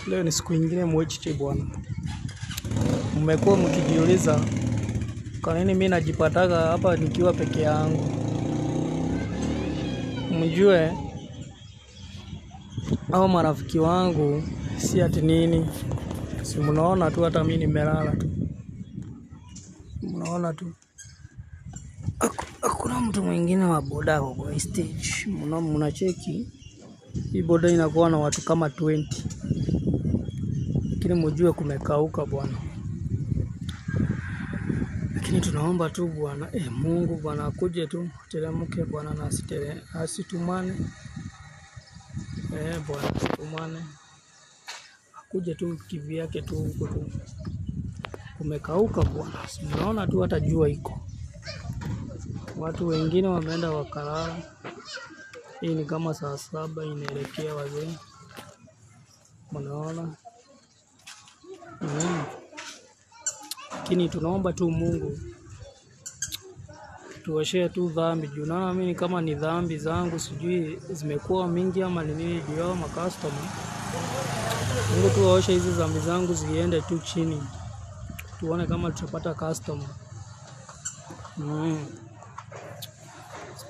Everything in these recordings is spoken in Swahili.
Leo ni siku ingine mwechiche bwana. Mmekuwa mkijiuliza kwa nini mimi najipataga hapa nikiwa peke yangu. Mjue hao marafiki wangu si ati nini, si mnaona tu, hata mimi nimelala tu, mnaona tu hakuna mtu mwingine wa boda kwa stage. Mnacheki hii boda inakuwa na watu kama 20, lakini mjue kumekauka bwana. Lakini tunaomba tu bwana, Mungu bwana akuje tu teremke bwana, na asitumane, bwana asitumane, akuje tu kivyake tu huko tu. Kumekauka bwana, si mnaona tu hata jua iko, watu wengine wameenda wakalala. Hii ni kama saa 7 inaelekea wazee, mnaona. Lakini tunaomba tu Mungu tuoshee tu dhambi juu naona mimi kama ni dhambi zangu sijui zimekuwa mingi ama ni nini juu yao macustomer. Mungu tu aoshe hizi dhambi zangu ziende tu chini, tuone kama tutapata customer.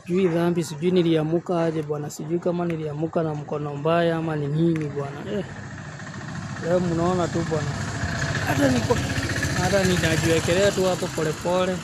Sijui dhambi, sijui niliamuka aje bwana, sijui kama niliamuka na mkono mbaya ama ni nini bwana. Leo mnaona tu bwana, hata niko hata ninajiwekelea tu hapo polepole.